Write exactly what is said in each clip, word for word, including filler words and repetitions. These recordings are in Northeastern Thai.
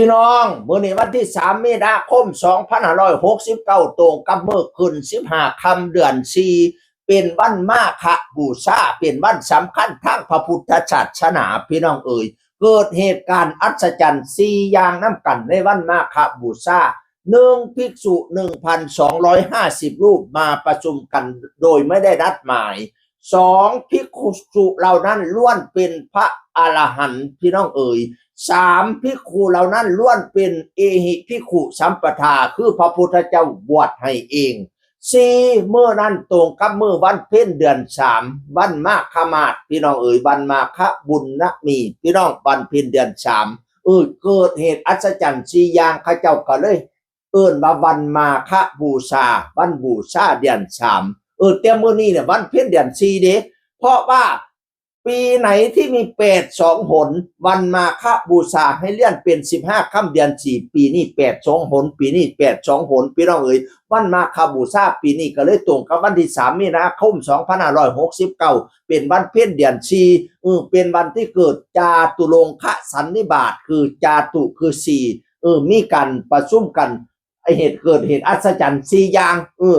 พี่น้อง มื้อนี้วันที่สามมีนาคมสองพันห้าร้อยหกสิบเก้า ตรงกับมื้อขึ้นสิบห้าค่ำเดือนสี่ เป็นวันมาฆบูชา เป็นวันสำคัญทางพระพุทธศาสนา พี่น้องเอ๋ย เกิดเหตุการณ์อัศจรรย์สี่อย่างนำกันในวันมาฆบูชา หนึ่ง ภิกษุ หนึ่งพันสองร้อยห้าสิบ รูปมาประชุมกันโดยไม่ได้นัดหมาย สอง ภิกษุเหล่านั้นล้วนเป็นพระอรหันต์ พี่น้องเอ๋ย สาม ภิกขุเหล่านั้นล้วนเป็นเอหิภิกขุสัมปทา คือพระพุทธเจ้าบวชให้เอง สี่ มื้อนั้นตรงกับมื้อวันเพ็ญเดือนสาม วันมาฆมาสน์ พี่น้องเอ๋ย วันมาฆบุญนะมี พี่น้อง วันเพ็ญเดือนสาม เออ เกิดเหตุอัศจรรย์สี่อย่าง เขาเจ้าก็เลย เอิ้นว่าวันมาฆบูชา วันบูชาเดือนสาม เออ แต่มื้อนี้เนี่ยวันเพ็ญเดือนสี่เด้ เพราะว่าปีไหนที่มีแปดสองหน วันมาฆบูชาให้เลื่อนเป็นสิบห้าค่ำเดือนสี่ ปีนี้แปดสองหน ปีนี้แปดสองหน พี่น้องเอ๋ย วันมาฆบูชาปีนี้ก็เลยตรงกับวันที่สามมีนาคมสองพันห้าร้อยหกสิบเก้า เป็นวันเพ็ญเดือนสี่ เออ เป็นวันที่เกิดจาตุรงคสันนิบาต คือจาตุคือสี่ เออ มีการประชุมกัน ไอ้เหตุเกิดเหตุอัศจรรย์สี่อย่าง เออ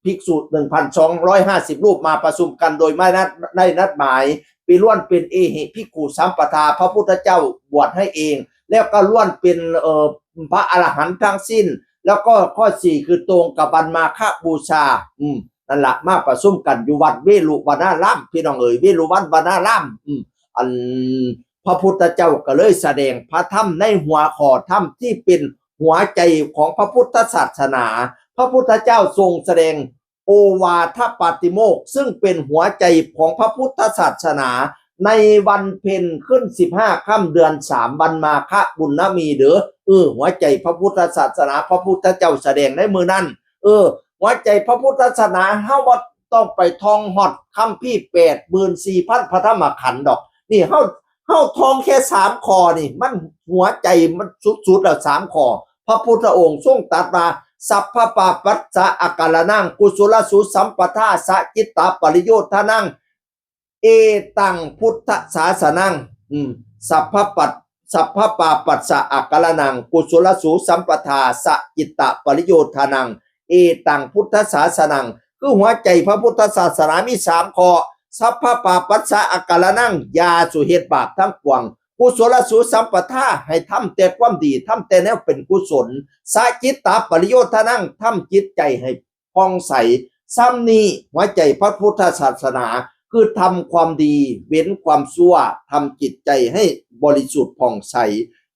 ภิกษุ หนึ่งพันสองร้อยห้าสิบ รูปมาประชุมกันโดยไม่นัด ได้นัดหมาย ไปล้วนเป็นเอหิภิกขุสัมปทา พระพุทธเจ้าบวชให้เอง แล้วก็ล้วนเป็น เอ่อ พระอรหันต์ทั้งสิ้น แล้วก็ข้อสี่คือตรงกับวันมาฆบูชา อืม นั่นละ มาประชุมกันอยู่วัดเวฬุวนาราม พี่น้องเอ๋ย เวฬุวันวนาราม อืม อันพระพุทธเจ้าก็เลยแสดงพระธรรมในหัวข้อธรรมที่เป็นหัวใจของพระพุทธศาสนา พระพุทธเจ้าทรงแสดงโอวาทปาติโมกข์ ซึ่งเป็นหัวใจของพระพุทธศาสนา ในวันเพ็ญขึ้นสิบห้าค่ำเดือนสาม วันมาฆบุญนะมีเด้อ เออ หัวใจพระพุทธศาสนา พระพุทธเจ้าแสดงในมื้อนั้น เออ หัวใจพระพุทธศาสนา เฮาบ่ต้องไปท่องฮอดคัมภีร์แปดหมื่นสี่พันพระธรรมขันธ์ดอก นี่เฮา เฮาท่องแค่สามข้อนี่ มันหัวใจมันสุดๆแล้ว สามข้อ พระพุทธองค์ทรงตรัสว่า สัพพปาปัสสะอาการนัง กุศลสุสัมปทา สะจิตตาปริโยธนัง เอตังพุทธศาสนัง อืม สัพพปัส สัพพปาปัสสะอาการนัง กุศลสุสัมปทา สะจิตตะปริโยธานัง เอตังพุทธศาสนัง คือหัวใจพระพุทธศาสนามีสามข้อ สัพพปาปัสสะอาการนัง อย่าสู่เหตุบาปทั้งปวง กุศลสุสัมปทา ให้ทำแต่ความดี ทำแต่แนวเป็นกุศล สะจิตตะปริโยธานัง ทำจิตใจให้ ผ่องใส ซ้ำนี้หัวใจพระพุทธศาสนา คือทำความดี เว้นความชั่ว ทำจิตใจให้บริสุทธิ์ผ่องใส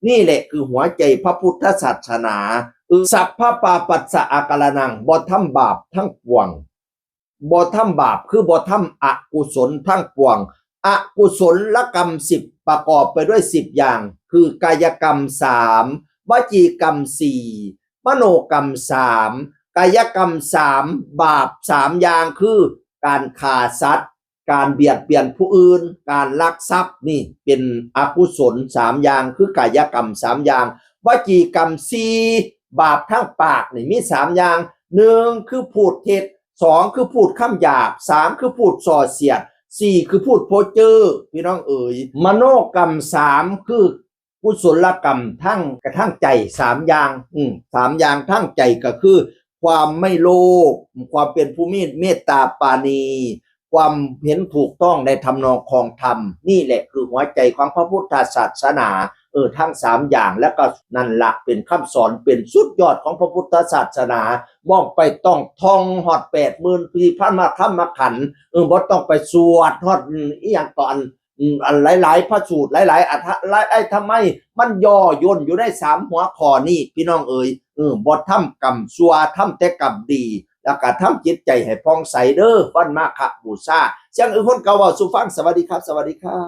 นี่แหละคือหัวใจพระพุทธศาสนา เออ สัพพปาปัสสะอาการนัง บ่ทำบาปทั้งปวง บ่ทำบาป คือบ่ทำอกุศลทั้งปวง อกุศลกรรมสิบ ประกอบไปด้วยสิบอย่าง คือกายกรรมสาม วจีกรรมสี่ มโนกรรมสาม กายกรรมสาม บาปสามอย่าง คือการฆ่าสัตว์ การเบียดเบียนผู้อื่น การลักทรัพย์ นี่เป็นอกุศลสามอย่าง คือกายกรรมสามอย่าง วจีกรรมสี่ บาปทางปากนี่มีสามอย่าง หนึ่งคือพูดเท็จ สองคือพูดคำหยาบ สามคือพูดส่อเสียด สี่คือพูดเพ้อเจ้อ พี่น้องเอ๋ย มโนกรรมสาม คือกุศลกรรมทาง ทางใจสามอย่าง อืม สามอย่างทางใจก็คือ ความไม่โลภ ความเป็นผู้มีเมตตาปราณี ความเห็นถูกต้องในทำนองครองธรรม นี่แหละคือหัวใจของพระพุทธศาสนา เออ ทั้งสามอย่าง แล้วก็นั่นละเป็นคำสอน เป็นสุดยอดของพระพุทธศาสนา บ่ต้องไปต้องท่องฮอดแปดหมื่นสี่พันพระธรรมขันธ์ เออ บ่ต้องไปสวดฮอด อืม อีหยังก่อน อืม อันหลายๆ พระสูตร หลายๆ อัฏฐะ หลายๆ ทำไม มันย่อย่นอยู่ในสามหัวข้อนี้ พี่น้องเอ๋ย เออ บ่ทำกรรมชั่ว ทำแต่กรรมดี แล้วก็ทำจิตใจให้ผ่องใสเด้อ วันมาฆบูชา เสียงอื่นคนเก่าเว้าสู่ฟัง สวัสดีครับ สวัสดีครับ